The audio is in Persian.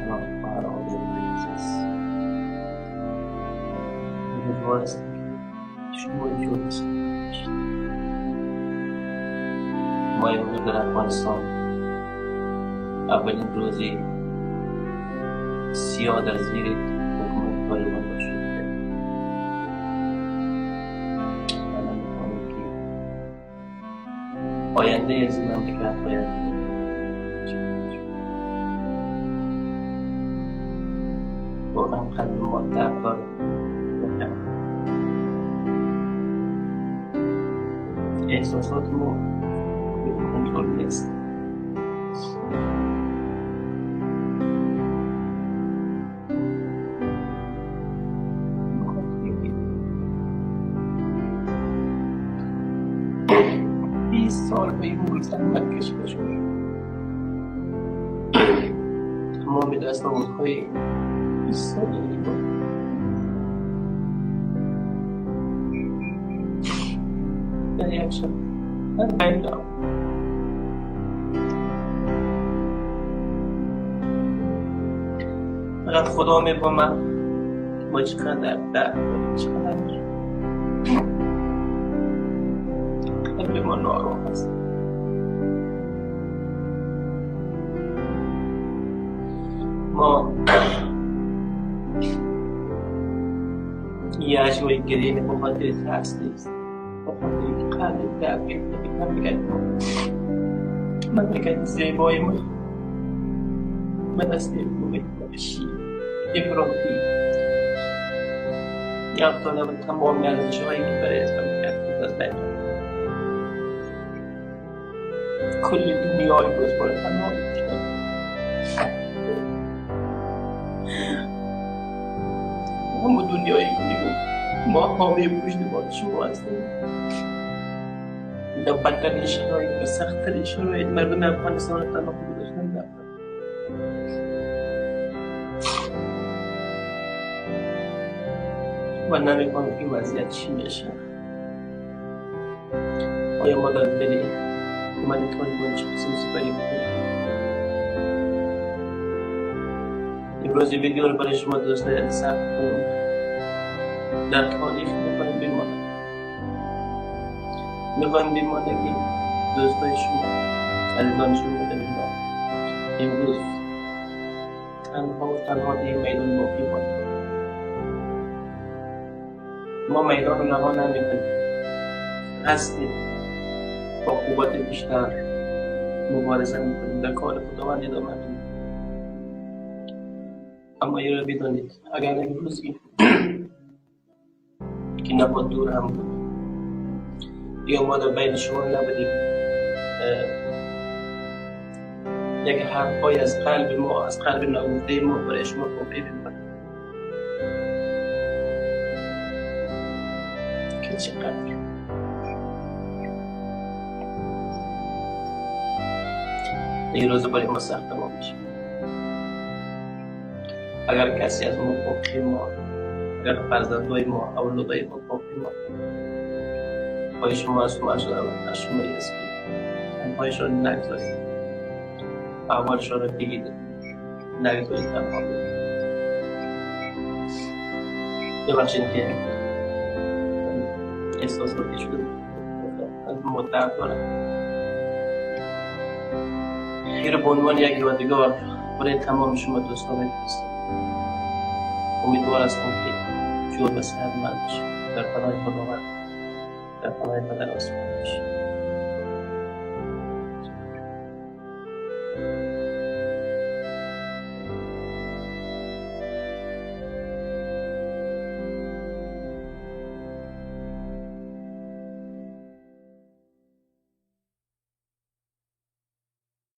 سلام خواهر آبروی عزیز، امیدوار هستم که شما جور باشید. ما امروز در افغانستان اولین روزی سیاه در زیر حکومت طالبان را شروع کردیم. من نمی‌خوام که آینده از این مملکت، آینده واقعا قلب ما درد داره، واقعا احساسات ما به کنترل نیست. بیست سال به این ملک زحمت کشیده شد. تمام دستاوردهای 20 سال ما در یک شب از بین رفت. فقط خدا می‌فهمد ما چقدر درد داریم، چقدر قلب ما ناآرام است. ما یه عشقای گریه به خاطر ترس نیست، به خاطر اینکه قلب درد گرفته. مملکت زیبای ما به دست وحشی افراطی افتاده و تمام ارزش‌هایی که برای مملکت بود از بین رفت. کل دنیا امروز برای تنها شد. همون دنیایی که ما حامی پشتیبان شما هستیم. در بدترین شرایط و سخت‌ترین شرایط مردم افغانستان رو تنها گذاشتن در و نمی‌فهمم که وضعیت چی میشه. آیا ما در دل حکومت طالبان چه قسم سپری بکنیم؟ امروز ویدیو رو برای شما دوستان ثبت کنم. در تاریخ میخوایم بمانه، میخوایم بمانه که دوستای شما، عزیزان شما در ایران امروز تنها و تنها در این میدان باقی مانده. ما میدان رو رها نمیکنیم، هستیم، با قوت بیشتر مبارزه میکنیم، در کار خداوند ادامه میدیم. اما یه رو بدانید، اگر امروزی که نبود دور هم بود یا ما در بین شما نبودیم، یک حرفای از قلب ما، از قلب نگفته ما برای شما باقی بماند که چقدر این روز برای ما سخت تمام میشه. اگر کسی از ما باقی ما، اگر فرزندهای ما، اولادهای ما باقی ما، پای شما از شما از شما است که تنهایشان نگذارید، احوالشان را بگیرید، نگذارید تنها بمانند. ببخشید که احساساتی شده، از ما درد دارم. این رو به عنوان یک یادگار برای تمام شما دوستان میفرستم. امیدوار هستم که جور و صحتمند باشید. در پناه خداوند، در پناه پدر آسمان باشید.